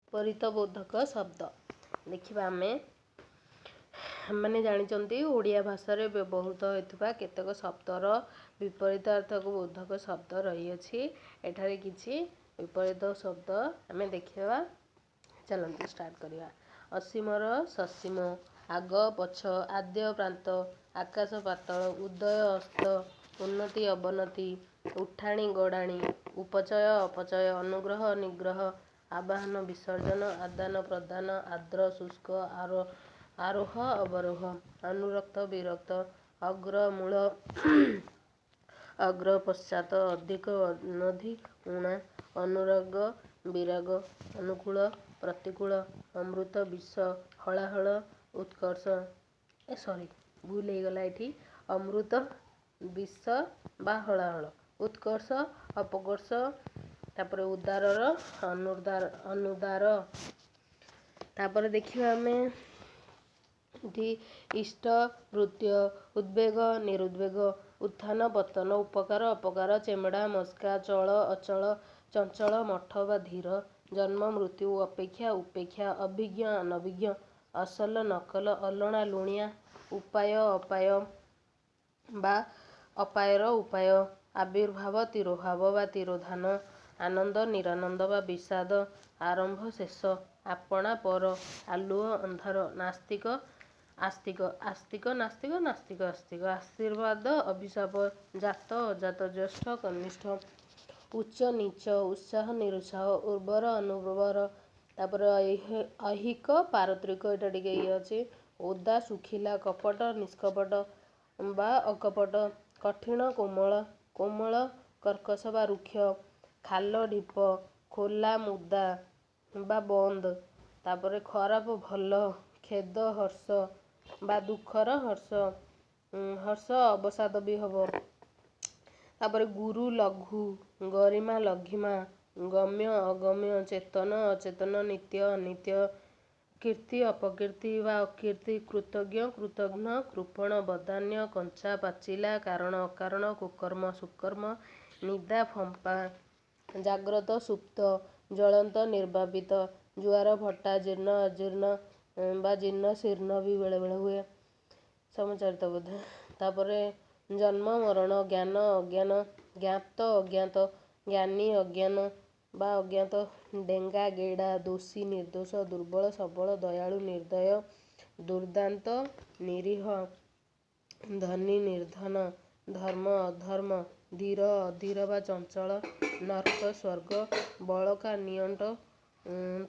ବିପରୀତବୋଧକ ଶବ୍ଦ ଦେଖିବା ଆମେ। ଆମେମାନେ ଜାଣିଛନ୍ତି, ଓଡ଼ିଆ ଭାଷାରେ ବ୍ୟବହୃତ ହେଉଥିବା କେତେକ ଶବ୍ଦର ବିପରୀତାର୍ଥକ ବୋଧକ ଶବ୍ଦ ରହିଅଛି। ଏଠାରେ କିଛି ବିପରୀତ ଶବ୍ଦ ଆମେ ଦେଖିବା। ଚାଲନ୍ତୁ ଷ୍ଟାର୍ଟ କରିବା। ଅସୀମର ସସୀମ, ଆଗ ପଛ, ଆଦ୍ୟ ପ୍ରାନ୍ତ, ଆକାଶ ପାତାଳ, ଉଦୟ ଅସ୍ତ, ଉନ୍ନତି ଅବନତି, ଉଠାଣି ଗଡ଼ାଣି, ଉପଚୟ ଅପଚୟ, ଅନୁଗ୍ରହ ନିଗ୍ରହ, ଆବାହନ ବିସର୍ଜନ, ଆଦାନ ପ୍ରଦାନ, ଆର୍ଦ୍ର ଶୁଷ୍କ, ଆରୋହ ଅବରୋହ, ଅନୁରକ୍ତ ବିରକ୍ତ, ଅଗ୍ର ମୂଳ, ଅଗ୍ର ପଶ୍ଚାତ, ଅଧିକ ଅନଧି ଊଣା, ଅନୁରାଗ ବିରାଗ, ଅନୁକୂଳ ପ୍ରତିକୂଳ, ଅମୃତ ବିଷ, ହଳାହଳ ଉତ୍କର୍ଷ, ଏ ସରି, ଭୁଲ ହେଇଗଲା ଏଠି, ଅମୃତ ବିଷ ବା ହଳାହଳ, ଉତ୍କର୍ଷ ଅପକର୍ଷ, ତାପରେ ଉଦାରର ଅନୁଦାର ଅନୁଦାର। ତାପରେ ଦେଖିବା ଆମେ ଏଠି ଇଷ୍ଟ ଭୃତ୍ୟ, ଉଦ୍ବେଗ ନିରୁଦ୍ବେଗ, ଉତ୍ଥାନ ପତନ, ଉପକାର ଅପକାର, ଚେମଡ଼ା ମସ୍କା, ଚଳ ଅଚଳ, ଚଞ୍ଚଳ ମଠ ବା ଧୀର, ଜନ୍ମ ମୃତ୍ୟୁ, ଅପେକ୍ଷା ଉପେକ୍ଷା, ଅଭିଜ୍ଞ ଅନଭିଜ୍ଞ, ଅସଲ ନକଲ, ଅଲଣା ଲୁଣିଆ, ଉପାୟ ଅପାୟ ବା ଅପାୟର ଉପାୟ, ଆବିର୍ଭାବ ତିରୋଭାବ ବା ତିରୋଧାନ, ଆନନ୍ଦ ନିରାନନ୍ଦ ବା ବିଷାଦ, ଆରମ୍ଭ ଶେଷ, ଆପଣା ପର, ଆଲୁଅ ଅନ୍ଧାର, ନାସ୍ତିକ ଆସ୍ତିକ, ଆସ୍ତିକ ନାସ୍ତିକ, ନାସ୍ତିକ ଆସ୍ତିକ, ଆଶୀର୍ବାଦ ଅଭିଶାପ, ଜାତ ଅଜାତ, ଜ୍ୟେଷ୍ଠ କନିଷ୍ଠ, ଉଚ୍ଚ ନୀଚ, ଉତ୍ସାହ ନିରୁତ୍ସାହ, ଉର୍ବର ଅନୁର୍ବର। ତାପରେ ଐହିକ ପାରତ୍ରିକ, ଏଇଟା ଟିକେ ଇଏ ଅଛି। ଓଦା ଶୁଖିଲା, କପଟ ନିଷ୍କପଟ ବା ଅକପଟ, କଠିନ କୋମଳ, କୋମଳ କର୍କଶ ବା ରୁକ୍ଷ, ଖାଲ ଢିପ, ଖୋଲା ମୁଦା ବା ବନ୍ଦ। ତାପରେ ଖରାପ ଭଲ, ଖେଦ ହର୍ଷ ବା ଦୁଃଖର ହର୍ଷ, ହର୍ଷ ଅବସାଦ ବି ହବ। ତାପରେ ଗୁରୁ ଲଘୁ, ଗରିମା ଲଘିମା, ଗମ୍ୟ ଅଗମ୍ୟ, ଚେତନ ଅଚେତନ, ନିତ୍ୟ ଅନିତ୍ୟ, କୀର୍ତ୍ତି ଅପକୀର୍ତ୍ତି ବା ଅକୀର୍ତ୍ତି, କୃତଜ୍ଞ କୃତଘ୍ନ, କୃପଣ ବଦାନ୍ୟ, କଞ୍ଚା ପାଚିଲା, କାରଣ ଅକାରଣ, କୁକର୍ମ ସୁକର୍ମ, ନିଦା ଫମ୍ପା, ଜାଗ୍ରତ ସୁପ୍ତ, ଜ୍ୱଳନ୍ତ ନିର୍ବାପିତ, ଜୁଆର ଭଟ୍ଟା, ଜୀର୍ଣ୍ଣ ଅଜୀର୍ଣ୍ଣ ବା ଜୀର୍ଣ୍ଣ ଶୀର୍ଣ୍ଣ ବି ବେଳେବେଳେ ହୁଏ, ସମୁଚ୍ଚାରିତ ବୋଧେ। ତାପରେ ଜନ୍ମ ମରଣ, ଜ୍ଞାନ ଅଜ୍ଞାନ, ଜ୍ଞାତ ଅଜ୍ଞାତ, ଜ୍ଞାନୀ ଅଜ୍ଞାନ ବା ଅଜ୍ଞାତ, ଡେଙ୍ଗା ଗେଡ଼ା, ଦୋଷୀ ନିର୍ଦ୍ଦୋଷ, ଦୁର୍ବଳ ସବଳ, ଦୟାଳୁ ନିର୍ଦ୍ଦୟ, ଦୁର୍ଦାନ୍ତ ନିରୀହ, ଧନୀ ନିର୍ଦ୍ଧନ, ଧର୍ମ ଅଧର୍ମ, ଧୀର ଅଧୀର ବା ଚଞ୍ଚଳ, ନର୍କ ସ୍ୱର୍ଗ, ବଳକା ନିଅଣ୍ଟ,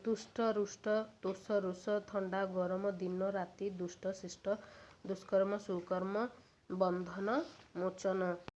ତୁଷ୍ଟ ରୁଷ୍ଟ, ତୋଷ ରୋଷ, ଥଣ୍ଡା ଗରମ, ଦିନ ରାତି, ଦୁଷ୍ଟ ଶିଷ୍ଟ, ଦୁଷ୍କର୍ମ ସୁକର୍ମ, ବନ୍ଧନ ମୋଚନ।